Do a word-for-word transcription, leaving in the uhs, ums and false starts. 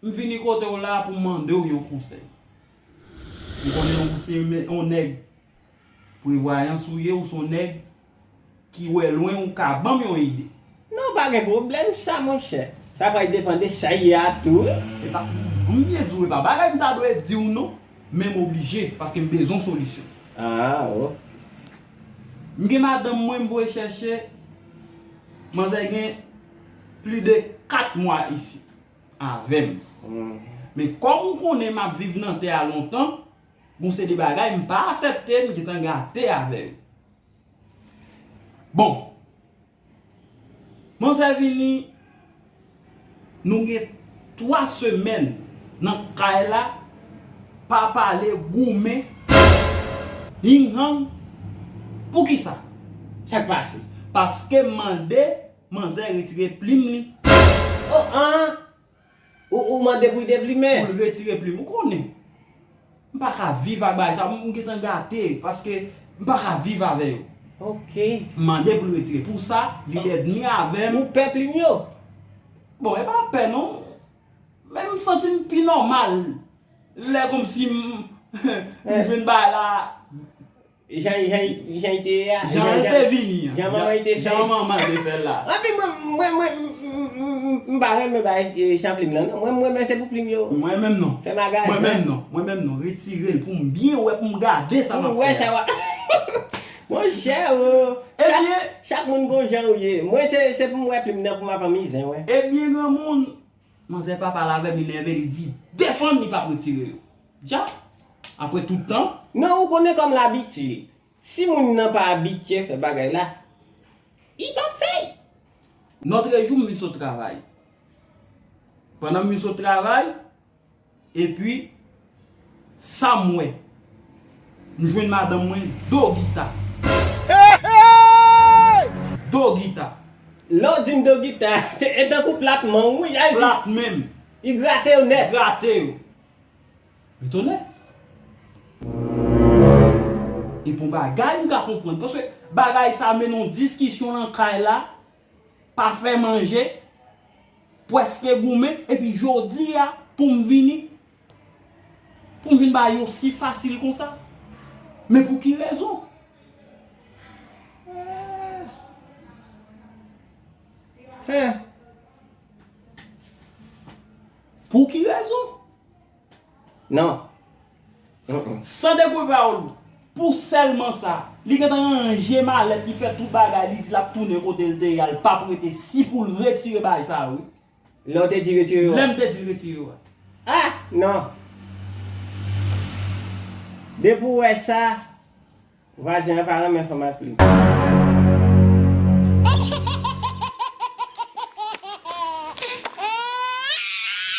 M vini kote w la pou m mande w yon konsèy. M konnen ou se yon nèg prevwayans ou ye, ou se yon nèg ki wè lwen, ou ka ban m yon ide. Non, pa gen pwoblèm sa, monchè. Sa pral depann de sa ye a tou, wi. Epa, m byen di w, epa bagay m ta dwe di w non, men m oblije, paske m bezwen solisyon. Ah, ok. M gen madanm mwen, m voye chèche, manzè gen plis de kat mwa isi avè m. Men kòm ou konnen m ap viv nan tè a lontan, gon seri de bagay m pa aksepte, m gentan gate avè yo. Bon, manzè vini, nou gen twa semèn nan kay la, pa pale, goumen, hinghang. Poukisa? Sa k pase? Paske m mande manzè retire plim li. Oh, an! Ou, ou mande pou l deplimen? Pou l retire plim. Ou konnen. M pa ka viv ak bagay sa. M gentan gate. Paske m pa ka viv avè yo. Ok. M mande pou l retire. Pou sa, li lènmi avè m. Ou pè plim yo? Bon, e pa pè non. Men m santi m pi nòmal. Lè kòmsi m, m jwenn bagay la. Jan, jan, jan li te ye a, jan l te vini an, jan manman li te fè. Jan manman l te fè l la. Anpi mwen, mwen, mwen, m, m, m, m, m pa renmen bay, e, chanplim nan, non. Mwen, m renmen se pou plim yo. Mwen menm non. Fè m agaj. Mwen menm non. Mwen menm non. Retire l pou m byen wè, pou m gade sa m ap fè a. Pou w wè sa w ap. Monchè, o. Ebyen. Chak, chak moun gon jan ou ye. Mwen, se, se pou m wè plim nan, pou m ap anmize, wè. Ebyen, granmoun, manzè pa pale avè m, li nève, li di defann li p ap retire yo. Dja, apre tout tan. Non, ou konnen kòm l abitye. Si moun nan pa abitye fè bagay la, li p ap fè l. Nòtrejou, m vin sot travay. Pandan m vin sot travay, epi, sa m wè, m jwenn madanm mwen do gita. Do gita. Lè w di m do gita, se, e tankou plat men w, wi, ay di. Plat men m. Li grate yo nèt. Grate yo. Etone. E pou bagay m ka konprann. Paske bagay sa mennen yon diskisyon nan kay la, pa fè manje, prèske goumen, epi jodi a, pou m vini, pou m vin ba yo si fasil konsa. Men pou ki rezon? Hen. Pou ki rezon? Non. Mm-mm. San dekoupe pawòl ou. Pou sèlman sa, li gentan ranje malèt, li fè tout bagay, li di l ap tounen kote l te ye a, l p ap rete si pou l retire bagay sa yo, wi. Lè w te di retire yo a? Lè m te di retire yo a. Ah, non. Depi w wè sa, vwazen an pa renmen fanm ak plim.